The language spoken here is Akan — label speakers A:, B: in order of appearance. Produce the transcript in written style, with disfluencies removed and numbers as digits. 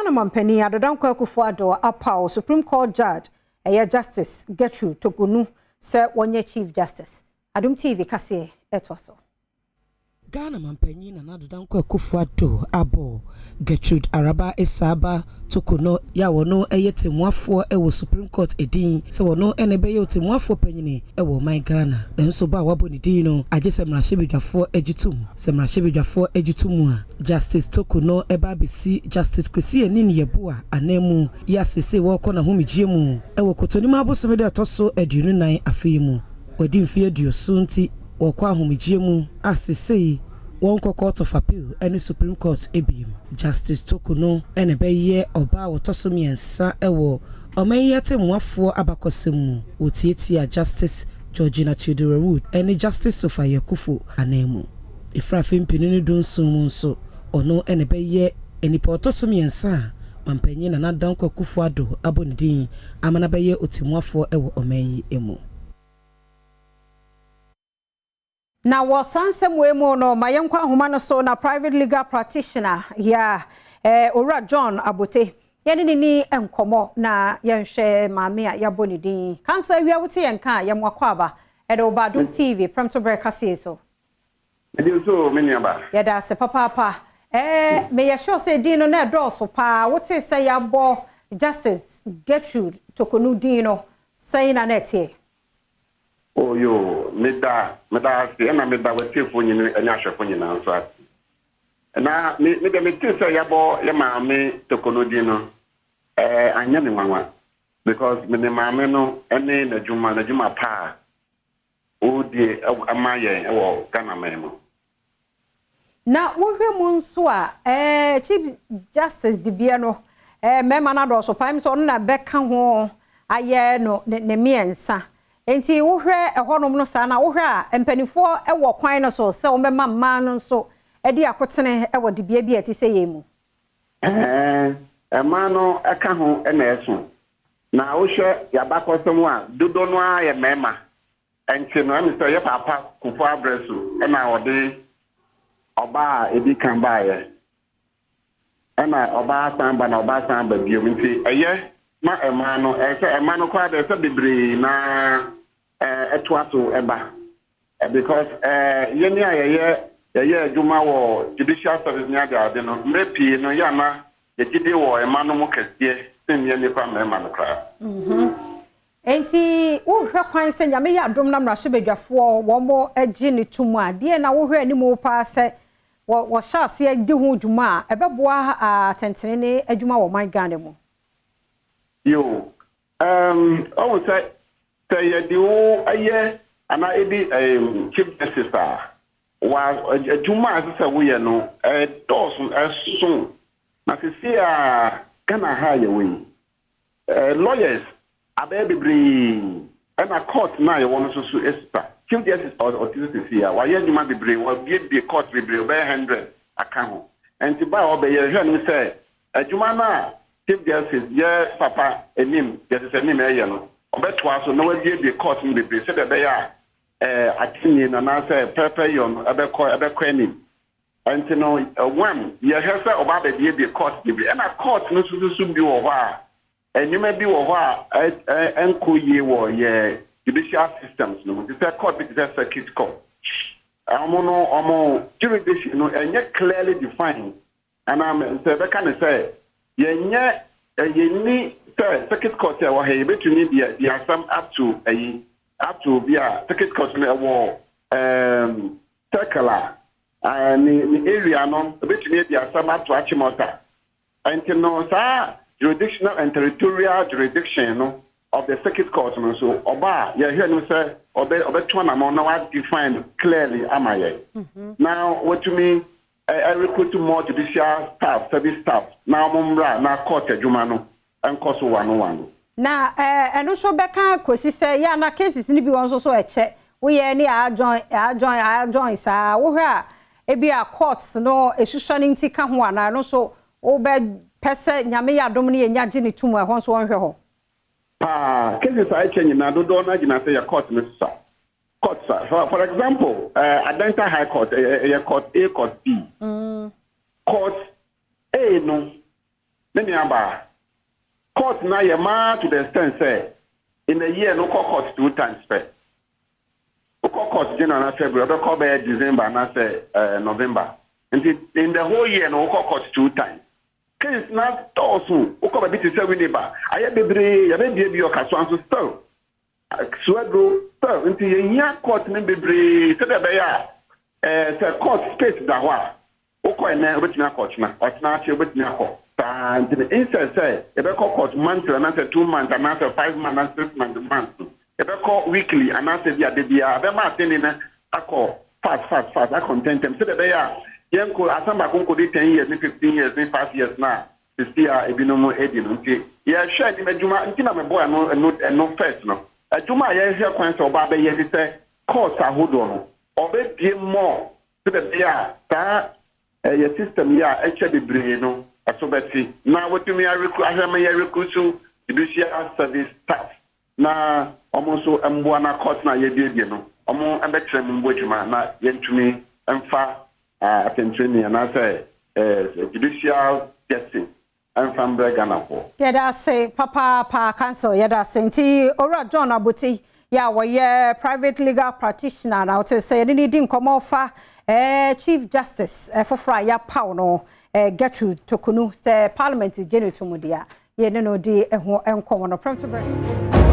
A: Ghana Mampanin Addo Dankwa Akufo-Addo apaw Supreme Court Judge ɛyɛ Justice Gertrude Torkornoo sɛ wɔnyɛ Chief Justice. Adom TV kaseɛ ɛtoa so.
B: Ghana Mampanyin Nana Addo Dankwa Akufo-Addo abɔ Gertrude Araba Esaaba Torkornoo yɛ a wɔno yɛ temmuafoɔ wɔ Supreme Court edin sɛ wɔno na ɛbɛyɛ otemmuafoɔ panyini wɔ ɔman Ghana. Nanso bɔ a wabɔ ne din no, agye sɛ mmarahyɛbadwafoɔ gye tom. Sɛ mmarahyɛbadwafoɔ gye to mu a, Justice Torkornoo ɛba abɛsi Justice Kwesi Anin Yeboah ananmu yɛ asese wɔrekɔ n'ahomegyeɛ mu wɔ Kɔtɔnim abosome de ɛtɔ so 24 afe yi mu. Wɔadi mfeɛ 70 nti wɔkɔ ahomegyeɛ mu a sesei wɔnkɔ Court of Appeal ne Supreme Court ebiem. Justice Torkornoo ɛna ɛbɛyɛ ɔbaa a wɔtɔ so mmiɛnsa wɔ ɔman yi atemmuafoɔ abakɔsɛm mu. Wɔtiatia Justice Georgina Theodora Wood ne Justice Sophia Akuffo ananmu. Ɛfiri afe 2017 mu nso, ɔno ɛna ɛbɛyɛ nipa ɔtɔ so mmiɛnsa a Mampanyin Nana Dankwa Akufo-Addo abɔ ne din ama no abɛyɛ otemmuafoɔ wɔ ɔman yi mu.
A: Na wɔ saa nsɛm wei mu no, ma yɛnkɔ ahoma no so na private legal practitioner yɛ Owura John Abote yɛne ne ni nkɔmmɔ na yɛnhwɛ maame a yɛabɔ ne din. Kansa awia, wote yɛn ka a, yɛmo akɔ aba ɛde wo ba Adom TV Prɛmtoberɛ kaseɛ so.
C: Ɛdi nso, me nuaba.
A: Yɛda ase papaapa. Meyɛ sure sɛ din no na ɛdɔɔso paa. Wote sɛ yɛabɔ Justice Gertrude Torkornoo din no, sɛn na na ɛteɛ?
C: Oyo, meda ase, ɛna meda wɔtiefoɔ nyina ɛne ahwɛfoɔ nyinaa nso ase. Na me de mete sɛ yɛabɔ yɛ maame Torkornoo din no, anyɛ me nwanwa because me ne maame no ɛne n'adwuma paa ɔredie ama yɛn ɛwɔ Ghana man mu.
A: Na wohwɛ mu nso a, Chief Justice dibea no, mmarima no adɔɔso paa sɛ ɔno na bɛka ho ayɛ no ne mmiɛnsa. Nti wohwɛ ɛhɔnom no saa na wohwɛ a, mpanimfoɔ wɔ kwan no so sɛ wɔbɛma mmaa no nso de akotene wɔ dibea bi a ɛte sɛ yɛn mu.
C: Mmaa no ɛka ho ɛna ɛso. Na wohwɛ yabakɔsɛm a, dodoɔ no ara yɛ mmarima. Nti no ɛmi sɛ yɛ papa Kufuor abrɛ so ɛna ɔde ɔbaa a edi kan baayɛ. Ɛna ɔbaa san ba na ɔbaa san ba biom, nti ɛyɛ ma mmaa no, ɛyɛ sɛ mmaa no koraa deɛ, sɛ bebree na ɛtoa so ɛba. Because yɛn a yɛyɛ adwuma wɔ judicial service ne ade ade no, mmerɛ pii no yɛ ana yɛgyidie wɔ mmaa no mu kɛseɛ sen yɛn nipa mmarima no koraa.
A: Nti wohwɛ kwan sɛ Nyame yɛ adom na mmarahyɛbadwafoɔ wɔn mo agye ne tom a, deɛ na wohwɛ anim paa sɛ wɔhyɛ aseɛ di ho dwuma a ɛbɛboa atɛntene ne adwuma wɔ ɔman Ghana mu?
C: Yo, ɔhu sɛ yɛde wo ɛyɛ anaa ebi Chief Justice a, wa adwuma a ɛsɛ sɛ woyɛ no ɛdɔɔso, ɛso. Na sisi a Ghana ha yɛwɔ yi, lawyers abɛyɛ bebree, ɛna court na yɛwɔ no nso so esisa. Chief Justice ɔte so sisi a, wayɛ adwuma bebree, wabiebie court bebree, ɔbɛyɛ 100 aka ho. Nti ba a ɔbɛyɛ hwɛ no sɛ adwuma no a Chief Justice yɛ papa anim, Justice anim ɛyɛ no, ɔbɛtoa so na wabiebie court no bebree sɛdeɛ ɛbɛyɛ a atenni no anaasɛ pɛpɛyɔ no ɛbɛkɔ anim. Nti no one, yɛhwɛ sɛ ɔba abɛbiebie court bebree, ɛna court no nso so bi wɔ hɔ a nneɛma bi wɔ hɔ a ɛnkɔ yie wɔ yɛ judicial systems no mu, te sɛ court bi te sɛ circuit court. Ɔmo no, ɔmo jurisdiction no ɛnyɛ clearly defined, anaa sɛ ɛbɛka ne sɛ yɛnyɛ yɛnni sɛ circuit court a ɛwɔ ha, yɛbɛtumi de asɛm up to ɛyi, up to bi a circuit court no ɛwɔ circle a ne area no, ebɛtumi de asɛm ato Achimota. Nti no saa jurisdictional and territorial jurisdiction no of the circuit court no nso, ɔba a, yɛhwɛ no sɛ ɔbɛto anamɔ na wa define clearly ama yɛn na watumi ɛ recruit more judicial staff, service staff, na wɔn mmra na court adwuma no nkɔ so wano wano.
A: Na ɛno nso bɛka kɔsi sɛ yɛ ana cases no bi wɔ nso so ɛkyɛ woyɛ ne adjourn, adjourn, adjourn saa. Wohwɛ a, ebi a court no esusua no nti ka ho anaa ɛno nso wobɛpɛ sɛ Nyame yɛ adom no yɛnya gye ne tum, ɛhɔ nso wɔnhwɛ hɔ?
C: Paa, cases a ɛkyɛ nyinaa dodoɔ no agyina sɛ yɛ court no sa, court sa. For example, Adenta High Court, ɛyɛ court A, court B. Court A no Me nuabaa, court na yɛ maa to the extent sɛ in a year no, wokɔ court two times pɛ. Wokɔ court January na February, wobɛkɔ bɛyɛ December anaasɛ November. Nti in the whole year no, wokɔ court two times. Case na dɔɔso. Wokɔ baabi te sɛ Winneba, ayɛ bebree. Yɛbɛbie bi ɔka so nso still Suaduro still. Nti yɛhia court no bebree sɛdeɛ ɛbɛyɛ a sɛ court space da hɔ a, wokɔ ɛnɛ, wobɛtumi akɔ ɔkyena, ɔkyena akyi wobɛtumi akɔ saa. Nti no, instead sɛ yɛbɛkɔ court monthly anaasɛ 2 months anaasɛ 5 months anaasɛ 6 months months no, yɛbɛkɔ weekly anaasɛ bi ade biara bɛma atene no akɔ fast fast fast, akɔ ntɛntɛm, sɛdeɛ ɛbɛyɛ a yɛnkɔ asɛm baako nkɔdi 10 years ne 15 years ne 5 years na sisi a ebinom edi no. Nti yɛhwɛ anim adwuma nti na mebɔ ɛno first no. Adwuma a yɛhwɛ kwan sɛ ɔba abɛyɛ ne sɛ court ahodoɔ no, ɔbɛbie mmɔ sɛdeɛ ɛbɛyɛ a saa ɛyɛ system yi a ɛkyɛ bebree no ɛso bɛte na wɔtumi arecruit, ahwɛ ma yɛ recruit judicial service staff na wɔn nso mboa na court na yɛbiebie no, wɔn bɛkyerɛ mu mbɔ adwuma na yɛntumi mfa atɛntɛnni anaasɛ judicial justice mfa mbrɛ Ghanafoɔ.
A: Yɛda ase papaapa, counsel, yɛda ase. Nti Owura John Aboti yɛ a wɔyɛ private legal practitioner na wɔte sɛ yɛne ne di nkɔmmɔ fa Chief Justice foforɔ a yɛapaw no, Gertrude Torkornoo, sɛ Parliament gye no to mu deɛ, yɛne no di ho nkɔmmɔ no prɛmto berɛ.